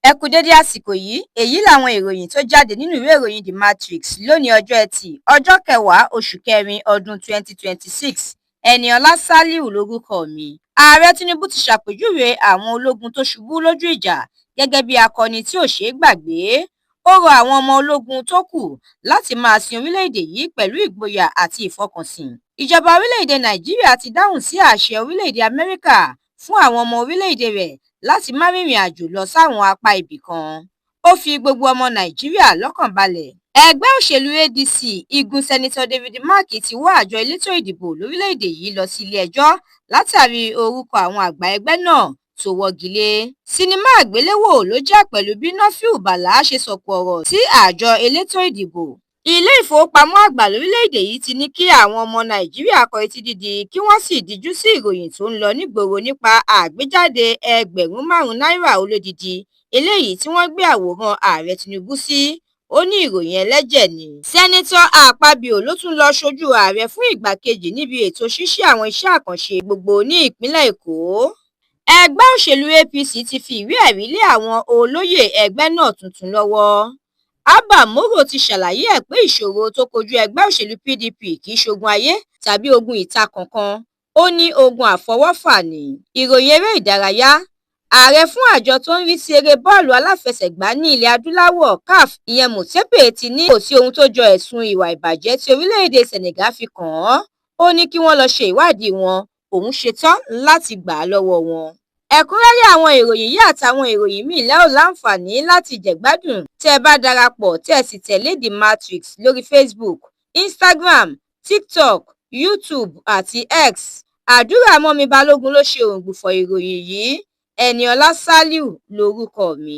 Ẹ kú dédé àsìkò yìí. Èyí làwọn ìròyìn tó jáde nínú ìwé ìròyìn The Matrix lónìí, ọjọ́ Etí, ọjọ́ kẹwàá, oṣù kẹrin, ọdún 2026. Eniola Saliu lórúkọ mi. Ààrẹ Tinubu ti ṣàpèjúwe àwọn ológun tó ṣubú lójú ìjà gẹ́gẹ́ bí akọni tí ò ṣeé gbàgbé. Ó rọ àwọn ọmọ ológun tó kù láti máa sin orílẹ̀-èdè yìí pẹ̀lú ìgboyà àti ìfọkànsìn. Ìjọba orílẹ̀-èdè Nàìjíríà ti dáhùn sí àṣẹ orílẹ̀-èdè Amẹ́ríkà fún àwọn ọmọ orílẹ̀-èdè rẹ̀ láti má rìnrìn àjò lọ sáwọn apá ibì kan. Ó fi gbogbo ọmọ Nàìjíríà lọ́kàn balẹ̀. Ẹgbẹ́ òṣèlú ADC igun Senator David Mark ti wọ́ àjọ elétò ìdìbò lórílẹ̀-èdè yìí lọ sí ilé-ẹjọ́ látàrí orúkọ àwọn àgbà ẹgbẹ́ náà tó wọ́gi lé. Sinimá àgbéléwò ló jẹ́ pẹ̀lú bí Nafiu Bala ṣe sọ̀kò ọ̀rọ̀ sí àjọ elétò ìdìbò. Ilé ìfowópamọ́ àgbà lórílẹ̀-èdè yìí ti ní kí àwọn ọmọ Nàìjíríà kọ etí dídi kí wọ́n sì díjú sí ìròyìn tó ń lọ nígboro nípa àgbéjáde 5,000 náírà olódidi eléyìí tí wọ́n gbé àwòrán Ààrẹ Tinubu sí. Ó ní ìròyìn ẹlẹ́jẹ̀ ni. Senator Akpabio ló tún lọ́ọ́ sójú ààrẹ fún ìgbà kejì níbi ètò ṣíṣí àwọn iṣẹ́ àkànṣe gbogbo ní ìpínlẹ̀ Èkó. Ẹgbẹ́ òṣèlú APC ti fi ìwé ẹ̀rí lé àwọn olóyè ẹgbẹ́ náà tuntun lọ́wọ́. Abba Moro ti ṣàlàyé ẹ̀ pé ìṣòro tó kojú ẹgbẹ́ òṣèlú PDP kì í ṣogun ayé tàbí ogun ìta kankan. Ó ní ogun àfọwọ́fà ni. Ìròyìn eré ìdárayá. Ààrẹ fún àjọ tó ń rí sí eré bọ́ọ̀lù aláfẹsẹ̀gbá ní ilẹ̀ adúláwọ̀, CAF, ìyẹn Motsepe, ti ní kò sí ohun tó jọ ẹ̀sùn ìwà ìbàjẹ́ tí orílẹ̀-èdè Senegal fi kàn án. Ó ní kí wọ́n lọ́ọ́ ṣe ìwádìí wọn, òun ṣetán láti gbà á lọ́wọ́ wọn. Ẹ̀kúnrẹ́rẹ́ àwọn ìròyìn yìí àtàwọn ìròyìn míì lẹ́ ò láǹfààní láti jẹ̀gbádùn tẹ́ ẹ bá darapọ̀ tẹ́ ẹ sì tẹ̀lé The Matrix lórí Facebook, Instagram, TikTok, YouTube àti X. Àdúrà mọ́mi Balógun ló ṣe òǹgbùfọ̀ ìròyìn yìí. Eniola Saliu lorúkọ mi.